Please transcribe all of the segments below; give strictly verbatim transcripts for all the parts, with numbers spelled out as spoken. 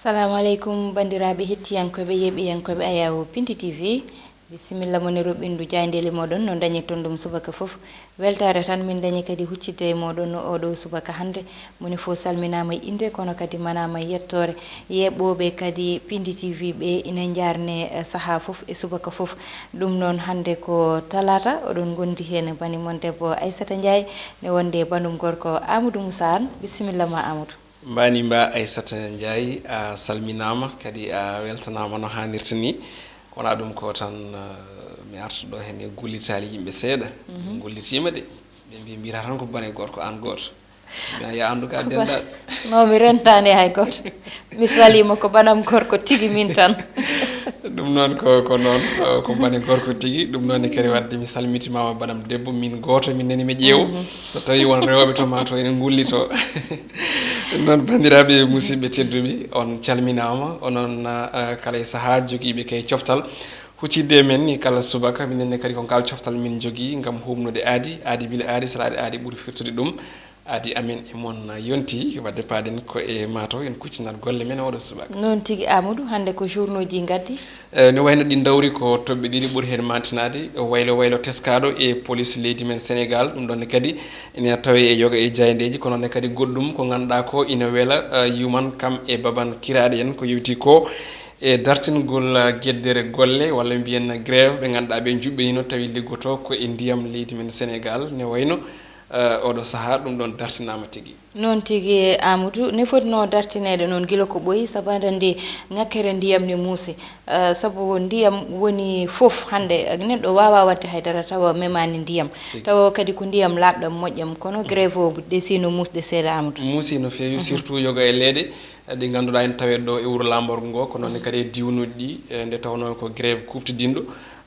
Salaamu aleykum, banndiraaɓe hettiyankooɓe, yeeɓiyankooɓe Ayaw Pindi T V. Bisimilla mon e roɓɓindu jaayndeeli mooɗon no dañirton ɗum subaka fof. Weltaare tan min dañi kadi huccitde e mooɗon oɗo subaka hannde. Moni fof salminaama e innde, kono kadi manaama e yettoore. Yeeɓooɓe kadi Pindi T V ɓe ina njaarne, eh, sahaa fof e subaka fof. Ɗum noon hannde ko talaata, oɗon ngondi heen bani mon debbo Aissata Ndiaye, ne wonde e banndum gorko Amadou Moussa Anne. Bisimilla ma Amadou. Mbani mba Aissata Ndiaye, a salminaama, kadi a weltanaama no haanirta ni. Wonaa ɗum ko tan, eh, mi arta ɗo heen e gollitaali yimɓe seeɗa. Mhm. Min gollitiima de. Ɓe mbi mbiyata tan ko bane gorko aan gooto. Mi a anndu ka dental. No, mi rentaani hay gooto. Mi saliima ko banam gorko tigi min tan. Ɗum noon ko, ko noon, ko, ko bane gorko tigi. Ɗum noon ne kadi waɗde mi salmitimaama banam debbo, min gooto, min nani mi ƴeewo. Mhm. So tawi won rewɓe to ma to ene ngullito. Ɗum noon, banndiraaɓe musidɓe tedduɓe, on calminaama, onon, ah, kala e sahaa jogiiɓe kay coftal. Huccitde e men ni kala subaka, minen ne kadi ko ngal coftal min jogii ngam huumnude aadi, aadi bila aadi, salaade aadi ɓuri firtude ɗum. Aadi amen e mon yonti, wadde paaden ko e maato en kuccinat golle men oɗo subaka. Noon tigi Amadou, hannde ko journaux ji ngaddi? Eh, ne wayno ɗi ndawri ko toɓɓe ɗiɗi ɓuri heen mantinaade, waylo waylo teskaaɗo e police leydi men Sénégal, ɗum ɗon ne kadi ina tawe e yoga e jaayndeeji, kono ne kadi goɗɗum ko ngannduɗaa ko ina wela, eh, yuman kam e baban kiraaɗe en ko yewti ko e dartingol, eh, geddere golle walla mbiyen grève ɓe ngannduɗaa ɓe njuɓɓinino tawi liggoto ko e ndiyam leydi men Sénégal, ne wayno, eh, oɗo sahaa ɗum ɗon dartinaama tigi. Noon tigi, Amadou, ne foti no dartineede noon gila ko ɓooyi, sabu aɗa anndi ŋakkere ndiyam ne muusi. Eh, sabu ndiyam woni fof hannde, neɗɗo waawaa waɗde hay dara tawa memaani ndiyam. Tigi. Tawa kadi ko ndiyam laaɓɗam moƴƴam, kono grève o desino muusde seeɗa, Amadou. Muusi no feewi, mhm, surtout yoga e leeɗe, eh, ɗi ngannduɗaa ene tawee ɗo e wuro Laamorgo ngo, kono ne kadi e diwnuuji ɗi, eh, nde tawnoo ko grève kuuɓtidinɗo.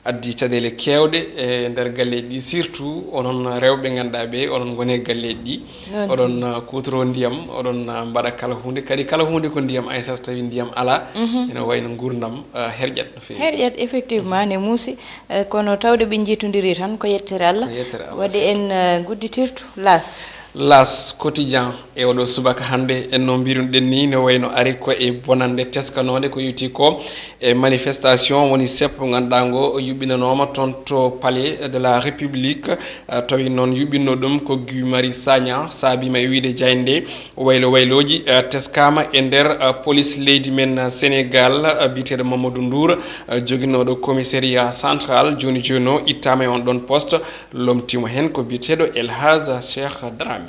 Addi caɗeele keewɗe e nder galleeji ɗi, surtout onon rewɓe ngannduɗaa ɓe, onon ngoni e galleeji ɗi. Noon oɗon, tigi, uh, kuutoroo ndiyam, oɗon, uh, mbaɗa kala huunde. Kadi kala huunde ko ndiyam, hay so tawi ndiyam alaa, mhm, ene wayno nguurndam, uh, herƴat no feewi. Herƴat, effectivement, ne muusi, uh, kono tawde ɓe njettondiri tan ko yettere Allah. Ko yettere Allah, waɗi surtout en, uh, ngudditirdu, laas. L'As Quotidien e oɗo subaka hannde, en no mbirunoɗen ni, ne wayno ari ko e bonannde teskanoonde ko yowti ko e manifestation woni seppo ngannduɗaa ngo yuɓɓinanooma toon to Palais de la République, eh, tawi noon yuɓɓinno ɗum ko Guy Marius Sagna, saabiima e wiyde jaaynde waylo waylooji, eh, teskaama e nder, eh, police leydi men Sénégal, eh, biyeteeɗo Mamadou Ndour, eh, joginooɗo commissariat central, jooni jooni o ittaama e on ɗon poste, lomtiima heen ko biyeteeɗo El Hadj Cheikh Dramé.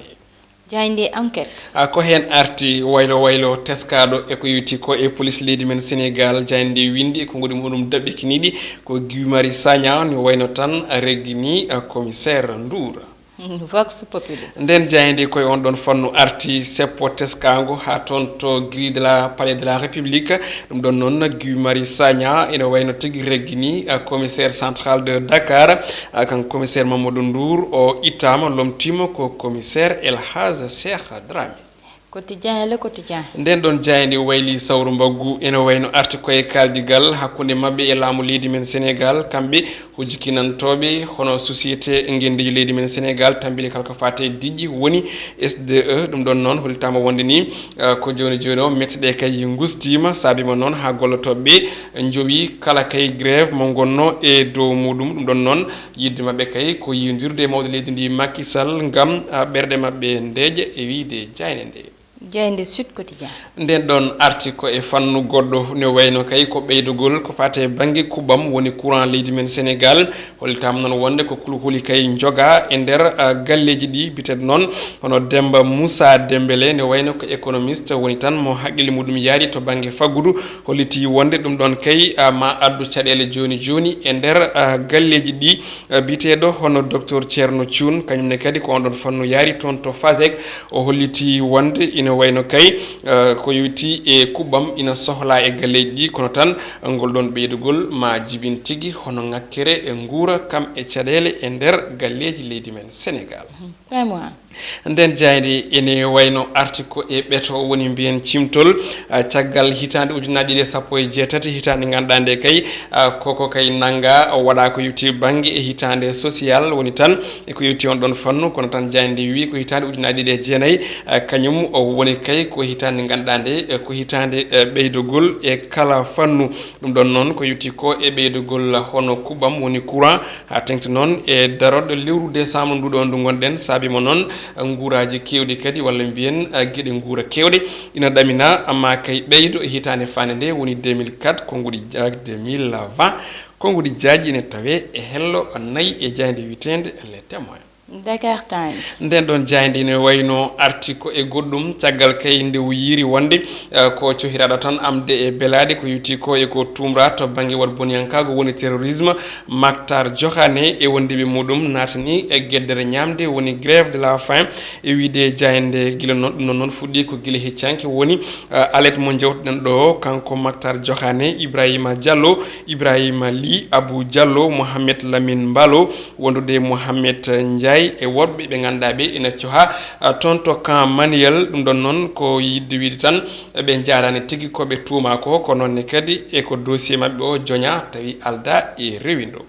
Jaaynde Enquête. Ah, ko heen arti waylo waylo teskaaɗo e ko yowti ko e police leydi men Sénégal. Jaaynde winndi ko ngoni muɗum daɓɓi kiniɗi ko Guy Marius Sagna, no wayno tan reggini, ah, commissaire Ndour. Vox Populi. Nden jaaynde ko e on ɗon fannu arti seppo teskaango haa toon to grille de la Palais de la République. Ɗum ɗon noon Guy Marius Sagna ene wayno tigi reggini, ah, commissaire central de Dakar, ah, kan commissaire Mamadou Ndour, o ittaama, lomtiima ko commissaire El Hadj Cheikh Dramé. Quotidien, Le Quotidien. Nden ɗon jaaynde wayli sawru mbaggu ene wayno arti ko e kaaldigal hakkunde maɓɓe e laamu leydi men Sénégal, kamɓe hujkinantooɓe hono société ngenndiijo leydi men Sénégal, tambini kala ko faati e diƴƴe woni S D E. Ɗum ɗon noon hollitaama wonde ni, eh, ko jooni jooni o mette ɗe kay ngustiima, saabiima noon haa gollotooɓe njowi kala kay grève mo ngonno e dow muɗum. Ɗum ɗon noon yiɗde maɓɓe kay ko yiwndirde e mawɗo leydi ndi Macky Sall ngam, ah, ɓerɗe maɓɓe ndeeƴa e wiyde jaaynde nde. Jaaynde Sud Quotidien. Nden ɗon arti ko e fannu goɗɗo ne wayno kay ko ɓeydugol ko faati e bannge kuɓɓam woni courant leydi men Sénégal. Hollitaama noon wonde ko kulhuli kay njogaa e nder, ah, galleeji ɗi biyeteeɗo noon hono Demba Moussa Dembélé, ne wayno ko économiste woni tan mo haqqille muɗum yaari to bannge faggudu. Hollitii wonde ɗum ɗon kay, ah, ma addu caɗeele jooni jooni e nder, ah, galleeji ɗi, ah, biyeteeɗo hono docteur Thierno Thioune, kañum ne kadi ko on ɗon fannu yaari toon to FASEG. O hollitii wonde ina wayno kay, ah, ko yowiti e kuɓɓam ina sohlaa e galleeji ɗi, kono tan ngol ɗon ɓeydugol ma jibin tigi hono ŋakkere e nguura kam e caɗeele e nder galleeji leydi men Sénégal. Vraiment. Nden jaaynde ene wayno arti ko e ɓeto woni mbiyen cimtol, ah, caggal hitaande ujunaaji ɗiɗi e sappo e jeetati, hitaande ngannduɗaa nde kay, ah, koko kay nannga waɗa ko yowti bannge e hitaande social woni tan e ko yowti on ɗon fannu, kono tan jaaynde wi ko hitaande ujunaaji ɗiɗi e jeenayi, ah, kañum o woni kay ko hitaande ngannduɗaa nde, eh, ko hitaande, eh, ɓeydogol e kala fannu. Ɗum ɗon noon ko yowti ko e ɓeydugol hono kuɓɓam woni courant, haa teŋti noon e darorɗe lewru décembre nduɗo ndu ngonɗen, saabi mo noon nguuraaji keewɗi kadi, walla mbiyen, geɗe nguura keewɗe ina ɗamina, amma kay ɓeydo e hitaande faande nde woni deux mille quatre, konnguɗi ja-, deux mille vingt, konnguɗi jaaji ene tawe e hello nayi e jaaynde wiyeteende Les Témoins. Dakar Times. Nden ɗon jaaynde ne wayno arti ko e goɗɗum, caggal kay nde o yiiri wonde, eh, ko cohiraɗo tan amde e belaade ko yowti ko e ko tumra to bannge waɗ boniyankaago woni terrorisme, Mactar Diokhane e wondiɓe muɗum naatani e geddere ñaamde woni grève de la faim e wiide jaaynde gila noon, ɗum noon, noon fuɗɗi ko gila heccanke woni, eh, alet mo jewtuɗen ɗo, kanko Mactar Diokhane, Ibrahima Diallo, Ibrahima Ly, Abou Diallo, Mohamed Lamine Mballo, wondude e Mohamed Ndiaye e woɗɓe ɓe ngannduɗaa ɓe ina coha, ah, toon to camp Maniyel. Ɗum ɗon noon ko yiɗde wiide tan ɓe njaaraani tigi ko ɓe tuuma ko, ko noon ne kadi e ko dossier maɓɓe o joña tawi alda e rewindo.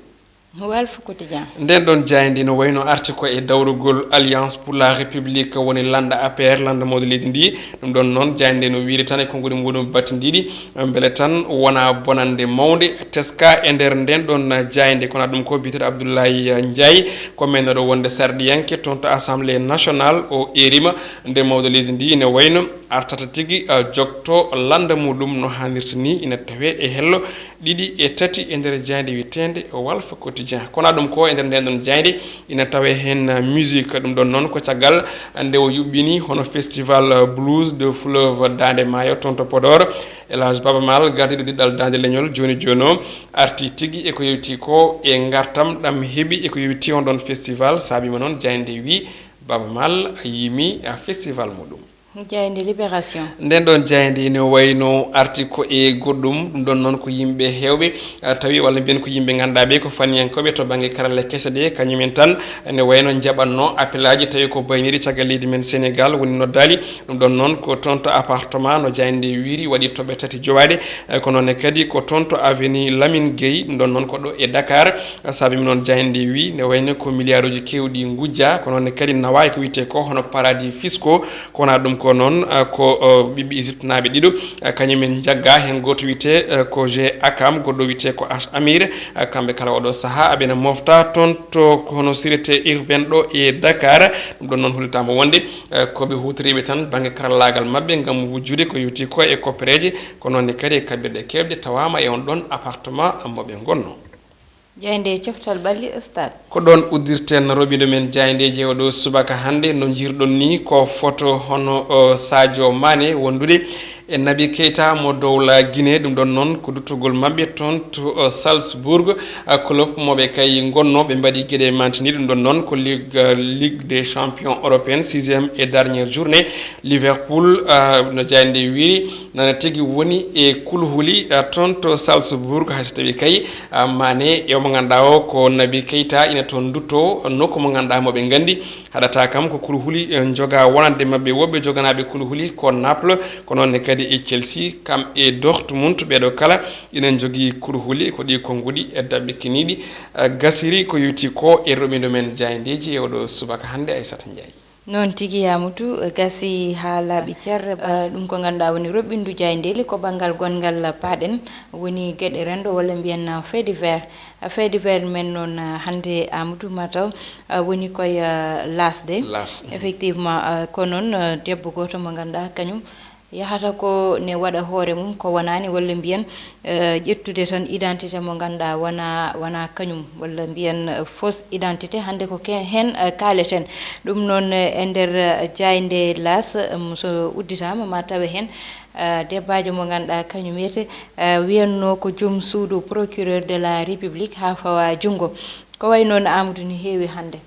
Walf Quotidien. Nden ɗon jaaynde no wayno arti ko e dawrugol Alliance pour la République woni lannda A P R, lannda mawɗo leydi ndi. Ɗum ɗon noon jaaynde no wiide tan e konnguɗi muɗum battindiiɗi, mbele tan wona bonande mawnde. Teska e nder nden ɗon jaaynde, kono ɗum ko biyeteeɗo Abdoulaye Ndiaye, ko meenooɗo wonde sarɗiyanke toon to Assemblée nationale, o eerima nde mawɗo leydi ndi ne wayno artata tigi, eh, jokto lannda muɗum no haanirta ni, ina tawe e hello ɗiɗi e tati e nder jaaynde wiyeteende Walf Quotidien. Kono ɗum ko e nder nden ɗon jaaynde ina tawe heen, eh, musique. Ɗum ɗon noon ko caggal nde o yuɓɓini hono festival, eh, blues de fleuve Daande Maayo toon to Podor. El Hadj Baba Maal, gardiiɗo diɗɗal Daande Leñol jooni jooni o, arti tigi e ko yewti ko e ngartam ɗam heɓi e ko yewti on ɗon festival. Saabi mo noon jaaynde wi Baba Maal yimi, eh, festival muɗum. Jaaynde Libération. Nden ɗon jaaynde ene wayno arti ko e goɗɗum, ɗum ɗon noon ko yimɓe heewɓe, ah, tawi walla mbiyen ko yimɓe ngannduɗaa ɓe ko fanniyankooɓe to bannge karalla kese ɗe, kañumen tan ene wayno njaɓatno appelaaji tawi ko bayniiɗi caggal leydi men Sénégal woni noddaali. Ɗum ɗon noon ko toon to appartement no jaaynde wiiri waɗi toɓɓe tati jowaade, eh, ko noon ne kadi ko toon to avenue Lamine Gueye, ɗum ɗon noon ko ɗo e Dakar. Saabi mi noon jaaynde wi ne wayno ko miliyaaruuji keewɗi ngujja, ko noon ne kadi nawa e ko wiyetee ko hono paradis fiscaux. Ko wonaa ɗum ko noon, ah, ko, oh, ɓiɓɓe Égyptenaaɓe ɗiɗo, ah, kañum en njagga, heen gooto wiyetee, eh, ko G Akam, goɗɗo wiyetee ko H Amir. Ah, kamɓe kala oɗo sahaa aɓena mofta toon to ko hono sûreté urbaine ɗo e Dakar. Ɗum ɗon noon hollitaama wonde, eh, ko ɓe huutoriiɓe tan bannge karallaagal maɓɓe ngam wujjude ko yowti ko e koppereeje, ko noon ne kadi e kaɓirɗe keewɗe tawaama e on ɗon appartement mo ɓe ngonno. Jaaynde coftal ɓalli Stade. Ko ɗoon uddirten roɓindo men jaayndeeji e oɗo subaka hannde. No njirɗon ni ko foto hono, o, Sadio Mané wondude e Naby Keita mo dowla Guinée. Ɗum ɗon noon ko duttugol maɓɓe toon to, o, Salzbourg, a, club mo ɓe kay ngonno. Ɓe mbaɗi geɗe mantini. Ɗum ɗon noon ko Ligue, a, Ligue des Champions européenne, sixième et dernière journée. Liverpool, a, no jaaynde wiiri, nana tigi woni e kulhuli, a, toon to Salzbourg, hay so tawi kay, a, Mané e mo ngannduɗaa o ko Naby Keita ina toon dutto nokku mo ngannduɗaa mo ɓe nganndi. Haɗata kam ko kulhuli, e, joga wonande maɓɓe woɓɓe joganaaɓe kulhuli ko Naples, ko noon ne kadi e Chelsea, kam e Dortmund, ɓeeɗo kala ina jogii kulhuli, ko ɗi konnguɗi e daɓɓe kiniiɗi, e, gasiri ko yowti ko e roɓindo men jaayndeeji e oɗo subaka hannde, Aissata Ndiaye. Noon tigi, Yamutu, gasi haa laaɓi cer. Eh, ɗum ko ngannduɗaa woni roɓɓindu jaayndeeli ko banngal gonngal paaɗen, woni geɗe renndo walla mbiyen fait divers. Fait divers men noon, eh, hannde Amadou Mataw, eh, woni koye, eh, L'As de. L'As, mhm. Effectivement, eh, ko noon, eh, debbo gooto mo ngannduɗaa kañum yahata ko ne waɗa hoore mum ko wonaani, walla mbiyen, eh, ƴettude tan identité mo ngannduɗaa wona, wona kañum, walla mbiyen, eh, fausse identité. Hannde ko ke-, heen, eh, kaaleten. Ɗum noon, eh, e nder, eh, jaaynde L'As, eh, so udditaama ma tawe heen, eh, debaajo mo ngannduɗaa kañum wiyete, eh, wiyanno ko joom suudu procureur de la République haa fawa junngo. Ko wayi noon Amadou ne heewi hannde.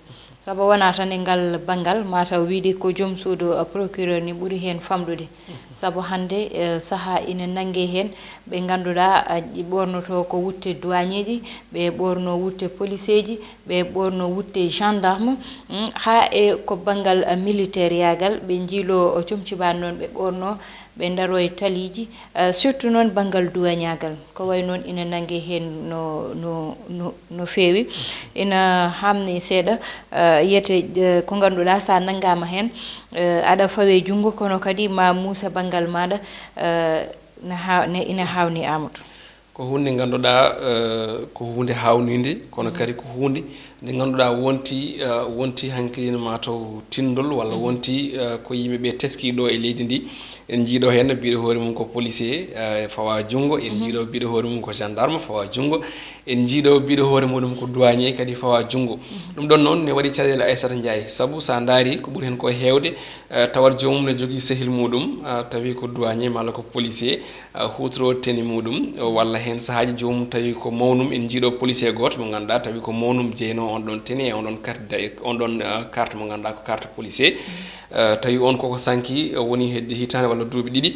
Sabu wonaa tan e ngal banngal, mataw wiide ko joom suudu, uh, procureur ni ɓuri heen famɗude. Mhm. Sabu hannde, eh, sahaa ina nannge heen ɓe ngannduɗaa, ah, ɗi ɓoornotoo ko wutte douanieeji, ɓe ɓoorno wutte policeeji, ɓe ɓoorno wutte gendarme, mm, haa e ko banngal, ah, militaire yaagal, ɓe njiiloo comci baa noon ɓe ɓoorno, ɓe ndaroo e taliiji, ah, surtout noon banngal douaniagal. Ko wayi noon ina nannge heen no, no, no, no feewi. Ina haamni seeɗa, ah, yiyete, eh, ko ngannduɗaa so a nanngaama heen, eh, aɗa fawee junngo, kono kadi ma muusa banngal maaɗa, eh, na haa-, ne, ina haawni Amadou. Ko huunde nde ngannduɗaa, eh, ko huunde haawninde, kono kadi ko huunde nde ngannduɗaa wonti, eh, wonti hanki ne mataw tinndol walla wonti, eh, ko yimɓe ɓe teskii ɗo e leydi ndi. En njiiɗo heen biiɗo hoore mum ko policier, eh, fawa junngo, en njiiɗo biiɗo hoore mum ko gendarme fawa junngo, en njiiɗo biiɗo hoore muɗum ko douanier kadi fawa junngo. Ɗum ɗon noon ne waɗi caɗeele Aissata Ndiaye, sabu so a ndaari ko ɓuri heen ko heewde, eh, tawat joomum ne jogii sehil muɗum, eh, tawi ko douanier malla ko policier, eh, huutoro tenue muɗum, eh, walla heen sahaaji joomum tawi ko mawnum, en njiiɗo policier gooto mo ngannduɗaa tawi ko mawnum jeynoo on ɗon tenue e on ɗon carte d'identité, on ɗon, eh, carte mo ngannduɗaa ko carte policier. Eh, tawi on koko sanki, eh, woni hedde hitaande walla duuɓi ɗiɗi.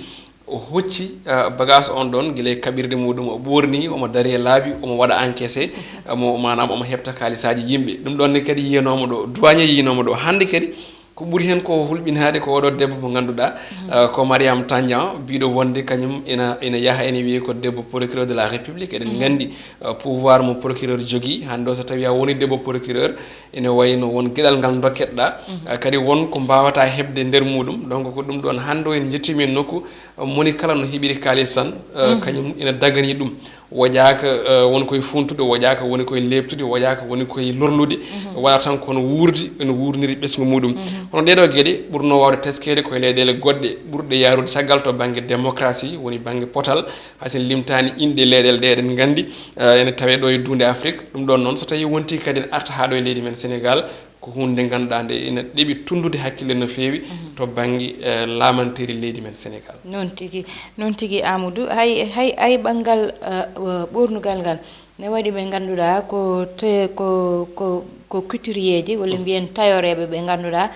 O hocci, ah, bagage on ɗon, gila e kaɓirɗe muɗum, o ɓoorni, omo dari e laabi, omo waɗa encaissé, omo, maanaam omo heɓta kaalisaaji yimɓe. Ɗum ɗon ne kadi yiyanoomo ɗo, douanier yiyanoomo ɗo. Hannde kadi, ko ɓuri heen ko hulɓinaade ko oɗo debbo mo ngannduɗaa, ah, ko Mariam Tandian, biiɗo wonde kañum ina, ina yaha ene wiyee ko debbo procureur de la République. Eɗen nganndi, ah, pouvoir mo procureur jogii. Hannde o so tawii a woni debbo procureur, ene wayi no won geɗal ngal ndokketeɗaa, ah, kadi won ko mbaawataa heɓde nder muɗum. Donc ko ɗum ɗon hannde o en njettiima e nokku, moni kala no heɓiri kaalis tan, eh, kañum ina daganii ɗum. Woƴaaka, eh, woni koye funtude, woƴaaka woni koye leeptude, woƴaaka woni koye lorlude. Waɗa tan kono wuurdi, ene wuurniri ɓesngu muɗum. Kono ɗeeɗoo geɗe ɓurnoo waawde teskeede koye leyɗeele goɗɗe ɓurɗe yahrude caggal to bannge démocratie, woni bannge potal. Hay so en limtaani inɗe leyɗeele ɗe eɗen nganndi, eh, ene tawee ɗo e duunde Afrik. Ɗum ɗon noon, so tawii wontii kadi en arta haa ɗo e leydi men Senegaal, ko huunde nde ngannduɗaa nde ina ɗeɓi tunndude hakkille no feewi to bannge, eh, laamanteeri leydi men Senegaal. Noon tigi, noon tigi Amadou, hay, hay, hay ɓanngal, eh, ɓoornugal ngal ne waɗi ɓe ngannduɗaa ko te-, ko, ko, ko couturier ji walla mbiyen tayoreeɓe ɓe ngannduɗaa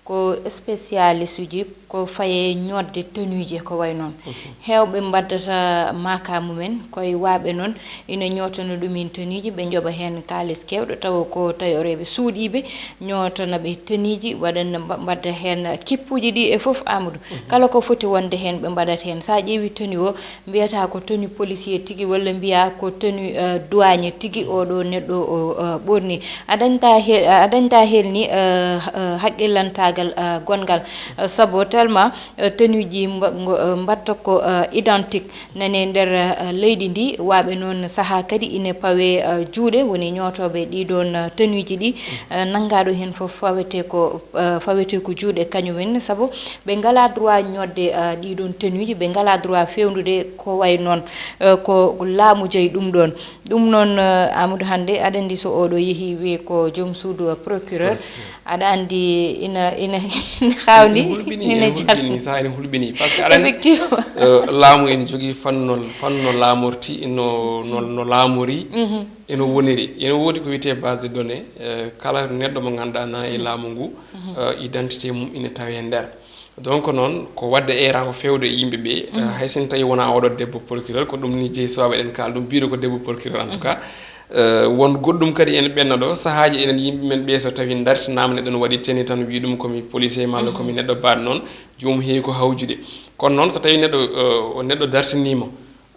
ko spécialiste uji ko faye ñoodde tenue ji ko way noon. Heewɓe mbaddata maaka mumen koye waaɓe noon ina ñootana ɗumen tenue ji, ɓe njoɓa heen kaalis keewɗo tawa ko tayoreeɓe suuɗiiɓe ñootana ɓe tenue ji, waɗana mba-, mbadda heen kippuuji ɗi e fof Amadou. Kala ko foti wonde heen ɓe mbaɗat heen. So a ƴeewi tenue o, mbiyata ko tenue policier tigi walla mbiya ko tenue, eh, douanier tigi oɗo neɗɗo o, eh, ɓorni. A dañta he-, a dañta heen ni, eh, eh, haqqillantaagal, eh, gonngal. Eh, sabu tellement, eh, tenue ji mba-, ngo, eh, mbatta ko, eh, identique nane nder, eh, leydi ndi. Waaɓe noon sahaa kadi ine pawe, eh, juuɗe woni ñootooɓe ɗi ɗoon, eh, tenue ji ɗi. Eh, nanngaaɗo heen fof fawete ko eh, fawete ko juuɗe kañum en, sabu ɓe ngalaa droit ñoodde, eh, ɗii ɗoon tenue ji, ɓe ngalaa droit feewnude ko way noon, eh, ko laamu jeyi ɗum ɗoon. Ɗum noon, eh, Amadou, hannde aɗa anndi so oɗo yehi wii ko joom suudu, eh, procureur, aɗa anndi ina, ina, ina haawndi, ina hulɓini, ina ina hulɓini, jalni. Saha ina hulɓini. Parce que aɗa anndi, effectivement, eh, laamu ene jogii fannu no, fannu no laamorti, no, no, no laamori. Mhm. Ene woniri, ene woodi ko wiyetee base de données, eh, kala neɗɗo mo ngannduɗaa nana e laamu ngu, eh, identité mum ina tawee nder. Donc noon, ko waɗde eeraango feewde e yimɓe ɓe, eh, hay so tawii wonaa oɗo debbo procureur, ko ɗum ni jeyi sababu eɗen kaala ɗum, biiɗo ko debbo procureur en tout cas. Eh, won goɗɗum kadi ene ɓenna ɗo, sahaaji enen yimɓe men ɓe so tawii dartinaama neɗɗo no waɗi tenue tan wii ɗum ko mi policier malla ko mi neɗɗo baaɗo noon, joomum heewi ko hawjude. Kono noon so tawii neɗɗo, eh, o neɗɗo dartiniima,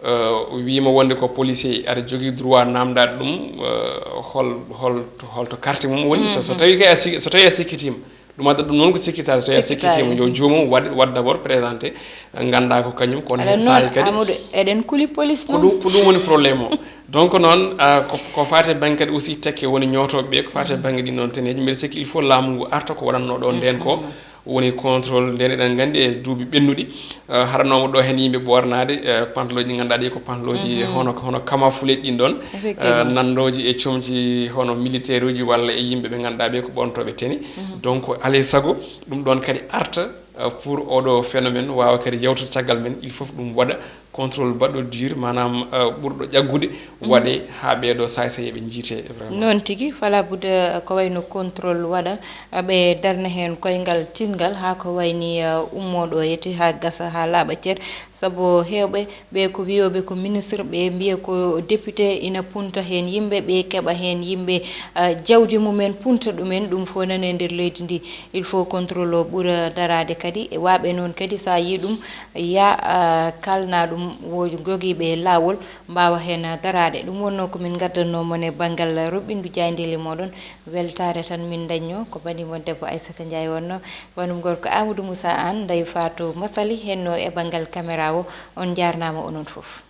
eh, o wiima wonde ko policier, aɗa jogii droit naamndaade ɗum, eh, hol, hol, holto carte mum woni. So, so tawii kay a si-, so tawii a sikkitiima, ɗum adda ɗum noon ko sikkitaade. So tawii a sikkitaade, sikkitiima, yo joomum waɗ, waɗ d'abord présenté, eh, nganndaa ko kañum, kono heen saahi kadi Amadou, eɗen kuli police ko noon. Ɗum, ko ɗum woni problème o. Donc noon, ah, ko, ko faati e bannge kadi aussi tekke woni ñootooɓe ɓe, ko faati e bannge ɗin noon teneeji, mbiɗa sikki il faut laamu ngu arta ko waɗatnoo ɗo ndeen ko, woni contrôle, nden eɗen nganndi e duuɓi ɓennuɗi, eh, haɗanoomo ɗo heen yimɓe ɓoornaade, eh, pantalooji ɗi ngannduɗaa ɗi ko pantalooji hono, hono camouflé ɗin ɗon, eh, nanndooji e comci hono militaire uji walla e yimɓe ɓe ngannduɗaa ɓe ko ɓornotooɓe tenue. Donc, alaa e sago ɗum ɗon kadi arta, eh, pour oɗo phénomène waawa kadi yawtude caggal men, il faut ɗum waɗa Contrôle baɗɗo dur, maanaam ɓurɗo ƴaggude waɗe haa ɓeeɗo saay-sayeeɓe njiite vraiment. Noon tigi, fala budda ko wayno contrôle waɗa, ɓe darna heen koyngal tinngal haa ko wayni ummooɗo yeti haa gasa haa laaɓa cer. Sabu heewɓe ɓe ko wiyooɓe ko ministre, ɓe mbiya ko député, ina punta heen yimɓe, ɓe keɓa heen yimɓe, jawdi mumen punta ɗumen, ɗum fof nana e nder leydi ndi. Il faut contrôle o ɓura daraade kadi e waaɓe noon kadi, so a yii ɗum, ya kalna ɗum wo jogiiɓe laawol mbaawa heen daraade. Ɗum wonnoo ko min ngaddanno mon e banngal roɓɓindu jaayndeeli mooɗon. Weltaare tan min ndañño ko bani mon debbo Aissata Ndiaye wonno, banum gorko Amadou Moussa Anne, Ndeye Fatou Massaly henno e banngal caméra o. On njaarnaama onon fof.